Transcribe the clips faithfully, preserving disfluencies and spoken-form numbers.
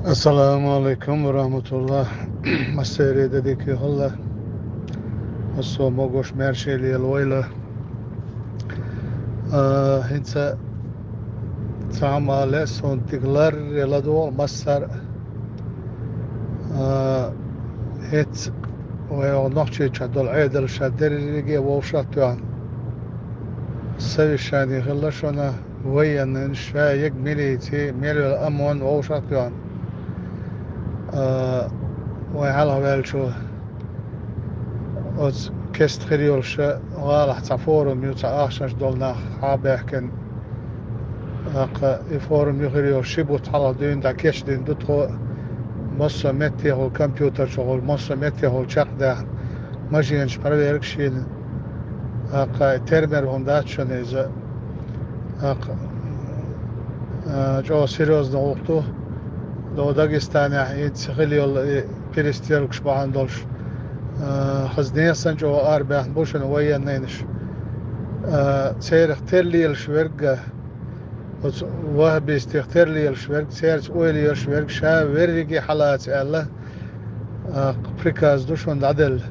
Ассаламу алейкум ва рахматуллах. Массеран де дика хилла. Массо могуш, маьрша лела вайла. А, хӀинца цхьа хӀума лаьа суна, дика ларъян ладувгӀа массара а. А, хӀинца вай оха Нохчийчохь долу Ӏедал ша дерриге вовшах а тоьхна. Совещани хилла шуна, военнийн, ша яга милици, мел йолу ОМОН вовшах а тоьхна. А, вай хьалха ваьллачо оцу кеста хир йолуш гӀалахь цхьа форум ю, цхьа ахчанаш долу нах хьа а баьхкина. ТӀаккха и форум ю хир йолуш ши бутт хьалха дуьйна дӀа кечдина ду тхо, массо а меттехула компьютер чохула, массо а меттехула чекхдаьхна, машенаш проверкаш йина. ТӀаккха и термер хӀума дац шуна иза. ТӀаккха, а, чӀогӀа серьёзно гӀуллакх ду. До Дагестанехь хӀинца хила йолу и перестрелкаш бахьана долуш, а, хаза нехан санна чӀогӀа арабаьхна бу шуна военнийнаш. А, церах тера лелаш верг а, оцу ваххабистех тера лелаш верг, цаьрца ойла еш верг, ша верриге хьалаца аьлла, а, приказ ду шуна дӀаделла.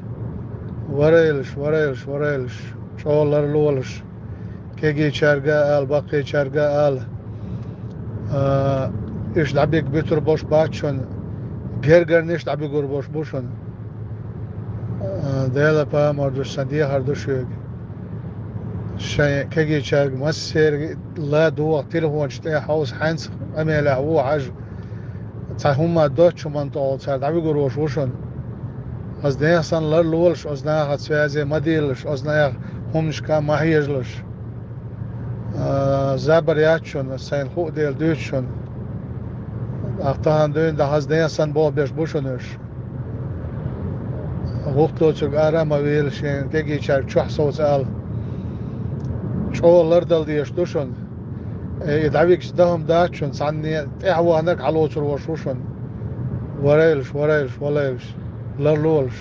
Варайлаш, варайлаш, варайлаш, чӀогӀа ларлолаш. Кегийчаьрга а ала, баккхийчаьрга а ала. А, уьш дӀабига буьтур болуш бац шуна, гергарниш дӀабуьгур болуш бу шуна. А, Дела памар ду, сан дехар ду шуьга. Шайн кегийчаьрга массеран ладогӀа телефонаш тӀе хьовса, хьаьнца къамелехь ву хьажа. Цхьа хӀумма доцчу хӀуманна тӀехула цара дӀавуьгур волуш ву шуна. Хаза нехан санна ларлолаш, оцу нахаца связе ма дийлалаш, оцу нехан хӀуманашка ма хьежалаш. А, забар яц шуна, сайна хуу дела дуьйцу шуна. ТӀаккха тахана дуьйна дӀа хаза нехан санна болх беш бу шуна уьш. ГӀуллакх доцург ара а ма вийла, шен кегийчаьрга чохь совца ала. ЧӀогӀа лардала дезаш ду шуна. Э, и дӀавигча дан хӀума дац шуна, цхьанне тӀаьхьа ваханарг хьалоцур волуш ву шуна. Варайлаш, варайлаш, валайлаш, ларлолаш.